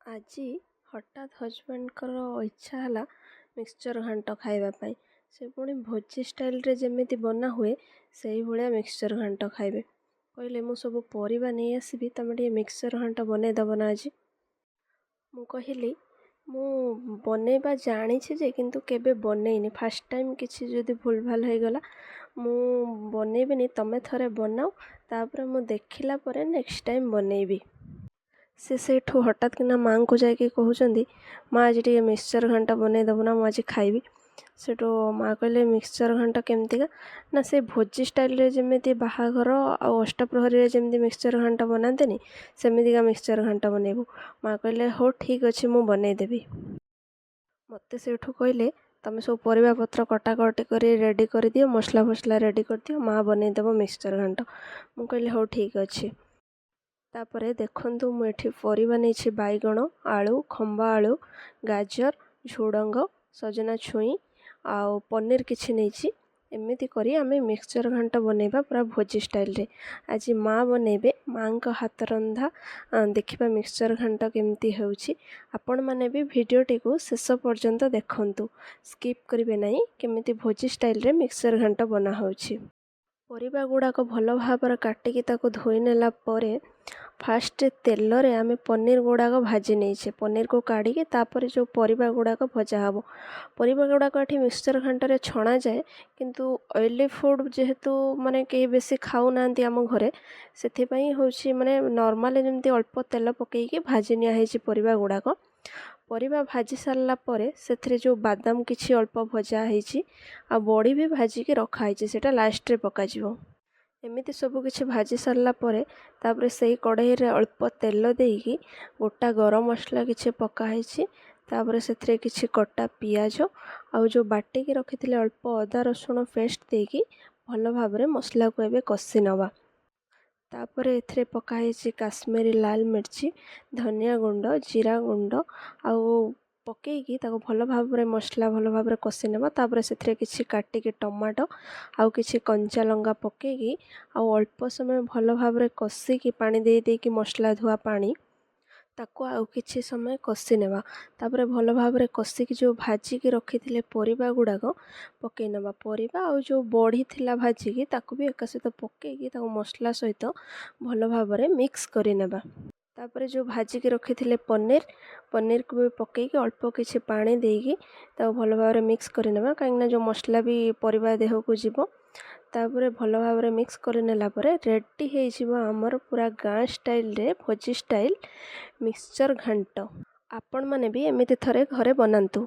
ଆଜି ହଠାତ୍ ହଜବେଣ୍ଡଙ୍କର ଇଚ୍ଛା ହେଲା ମିକ୍ସଚର୍ ଘାଣ୍ଟ ଖାଇବା ପାଇଁ। ସେ ପୁଣି ଭୋଜି ଷ୍ଟାଇଲ୍ରେ ଯେମିତି ବନା ହୁଏ, ସେଇଭଳିଆ ମିକ୍ସଚର୍ ଘାଣ୍ଟ ଖାଇବେ। କହିଲେ, ମୁଁ ସବୁ ପରିବା ନେଇ ଆସିବି, ତୁମେ ଟିକେ ମିକ୍ସଚର୍ ଘାଣ୍ଟ ବନେଇଦେବ ନା ଆଜି? ମୁଁ କହିଲି, ମୁଁ ବନେଇବା ଜାଣିଛି ଯେ, କିନ୍ତୁ କେବେ ବନେଇନି, ଫାର୍ଷ୍ଟ ଟାଇମ୍, କିଛି ଯଦି ଭୁଲ ଭାଲ ହେଇଗଲା, ମୁଁ ବନେଇବିନି। ତୁମେ ଥରେ ବନାଅ, ତାପରେ ମୁଁ ଦେଖିଲା ପରେ ନେକ୍ସଟ ଟାଇମ୍ ବନେଇବି। ସେ ସେଇଠୁ ହଠାତ୍ କିନା ମାଆଙ୍କୁ ଯାଇକି କହୁଛନ୍ତି, ମା, ଆଜି ଟିକେ ମିକ୍ସଚର୍ ଘାଣ୍ଟ ବନେଇଦେବୁ ନା, ମୁଁ ଆଜି ଖାଇବି। ସେଠୁ ମା କହିଲେ, ମିକ୍ସଚର୍ ଘାଣ୍ଟ କେମିତିକା? ନା, ସେ ଭୋଜି ଷ୍ଟାଇଲ୍ରେ ଯେମିତି ବାହାଘର ଆଉ ଅଷ୍ଟପ୍ରହରୀରେ ଯେମିତି ମିକ୍ସଚର୍ ଘାଣ୍ଟ ବନାନ୍ତିନି, ସେମିତିକା ମିକ୍ସଚର୍ ଘାଣ୍ଟ ବନେଇବୁ। ମା କହିଲେ, ହଉ, ଠିକ୍ ଅଛି, ମୁଁ ବନେଇଦେବି। ମୋତେ ସେଇଠୁ କହିଲେ, ତୁମେ ସବୁ ପରିବାପତ୍ର କଟାକଟି କରି ରେଡ଼ି କରିଦିଅ, ମସଲା ଫସଲା ରେଡ଼ି କରିଦିଅ, ମା ବନେଇଦେବ ମିକ୍ସଚର୍ ଘାଣ୍ଟ। ମୁଁ କହିଲି, ହଉ, ଠିକ୍ ଅଛି। ତାପରେ ଦେଖନ୍ତୁ, ମୁଁ ଏଠି ପରିବା ନେଇଛି ବାଇଗଣ, ଆଳୁ, ଖମ୍ବ ଆଳୁ, ଗାଜର, ଝୁଡ଼ଙ୍ଗ, ସଜନା ଛୁଇଁ ଆଉ ପନିର କିଛି ନେଇଛି। ଏମିତି କରି ଆମେ ମିକ୍ସଚର୍ ଘାଣ୍ଟ ବନେଇବା ପୁରା ଭୋଜି ଷ୍ଟାଇଲ୍ରେ। ଆଜି ମା ବନେଇବେ, ମାଆଙ୍କ ହାତ ରନ୍ଧା ଦେଖିବା ମିକ୍ସଚର୍ ଘାଣ୍ଟ କେମିତି ହେଉଛି। ଆପଣମାନେ ବି ଭିଡ଼ିଓଟିକୁ ଶେଷ ପର୍ଯ୍ୟନ୍ତ ଦେଖନ୍ତୁ, ସ୍କିପ୍ କରିବେ ନାହିଁ, କେମିତି ଭୋଜି ଷ୍ଟାଇଲ୍ରେ ମିକ୍ସଚର୍ ଘାଣ୍ଟ ବନା ହେଉଛି। ପରିବା ଗୁଡ଼ାକ ଭଲ ଭାବରେ କାଟିକି ତାକୁ ଧୋଇ ନେଲା ପରେ ଫାଷ୍ଟ ତେଲରେ ଆମେ ପନିର ଗୁଡ଼ାକ ଭାଜି ନେଇଛେ। ପନିରକୁ କାଢ଼ିକି ତାପରେ ଯେଉଁ ପରିବା ଗୁଡ଼ାକ ଭଜା ହେବ। ପରିବା ଗୁଡ଼ାକ ଏଠି ମିକ୍ସଚର୍ ଘାଣ୍ଟରେ ଛଣାଯାଏ, କିନ୍ତୁ ଅଏଲି ଫୁଡ଼୍ ଯେହେତୁ ମାନେ କେହି ବେଶୀ ଖାଉନାହାନ୍ତି ଆମ ଘରେ, ସେଥିପାଇଁ ହେଉଛି ମାନେ ନର୍ମାଲି ଯେମିତି ଅଳ୍ପ ତେଲ ପକାଇକି ଭାଜି ନିଆ ହେଇଛି ପରିବା ଗୁଡ଼ାକ। ପରିବା ଭାଜି ସାରିଲା ପରେ ସେଥିରେ ଯେଉଁ ବାଦାମ କିଛି ଅଳ୍ପ ଭଜା ହେଇଛି ଆଉ ବଡ଼ି ବି ଭାଜିକି ରଖା ହେଇଛି, ସେଇଟା ଲାଷ୍ଟରେ ପକାଯିବ। ଏମିତି ସବୁ କିଛି ଭାଜି ସାରିଲା ପରେ ତାପରେ ସେଇ କଢ଼େଇରେ ଅଳ୍ପ ତେଲ ଦେଇକି ଗୋଟା ଗରମ ମସଲା କିଛି ପକା ହେଇଛି। ତାପରେ ସେଥିରେ କିଛି କଟା ପିଆଜ ଆଉ ଯେଉଁ ବାଟିକି ରଖିଥିଲେ ଅଳ୍ପ ଅଦା ରସୁଣ ପେଷ୍ଟ ଦେଇକି ଭଲ ଭାବରେ ମସଲାକୁ ଏବେ କଷି ନେବା। ତାପରେ ଏଥିରେ ପକା ହେଇଛି କାଶ୍ମୀରୀ ଲାଲ ମିର୍ଚି, ଧନିଆ ଗୁଣ୍ଡ, ଜିରା ଗୁଣ୍ଡ ଆଉ ପକେଇକି ତାକୁ ଭଲ ଭାବରେ ମସଲା ଭଲ ଭାବରେ କଷି ନେବା। ତାପରେ ସେଥିରେ କିଛି କାଟିକି ଟମାଟୋ ଆଉ କିଛି କଞ୍ଚା ଲଙ୍କା ପକେଇକି ଆଉ ଅଳ୍ପ ସମୟ ଭଲ ଭାବରେ କଷିକି, ପାଣି ଦେଇ ଦେଇକି, ମସଲା ଧୁଆ ପାଣି, ତାକୁ ଆଉ କିଛି ସମୟ କଷି ନେବା। ତାପରେ ଭଲ ଭାବରେ କଷିକି ଯେଉଁ ଭାଜିକି ରଖିଥିଲେ ପରିବା ଗୁଡ଼ାକ ପକାଇ ନେବା। ପରିବା ଆଉ ଯେଉଁ ବଡ଼ି ଥିଲା ଭାଜିକି, ତାକୁ ବି ଏକା ସହିତ ପକେଇକି ତାକୁ ମସଲା ସହିତ ଭଲ ଭାବରେ ମିକ୍ସ କରିନେବା। ତାପରେ ଯେଉଁ ଭାଜିକି ରଖିଥିଲେ ପନିର, ପନିରକୁ ବି ପକେଇକି ଅଳ୍ପ କିଛି ପାଣି ଦେଇକି ତାକୁ ଭଲ ଭାବରେ ମିକ୍ସ କରିନେବା, କାହିଁକିନା ଯେଉଁ ମସଲା ବି ପରିବା ଦେହକୁ ଯିବ। ତାପରେ ଭଲ ଭାବରେ ମିକ୍ସ କରିନେଲା ପରେ ରେଡ଼ି ହେଇଯିବ ଆମର ପୁରା ଗାଁ ଷ୍ଟାଇଲରେ ଭୋଜି ଷ୍ଟାଇଲ୍ ମିକ୍ସଚର୍ ଘାଣ୍ଟ। ଆପଣମାନେ ବି ଏମିତି ଥରେ ଘରେ ବନାନ୍ତୁ।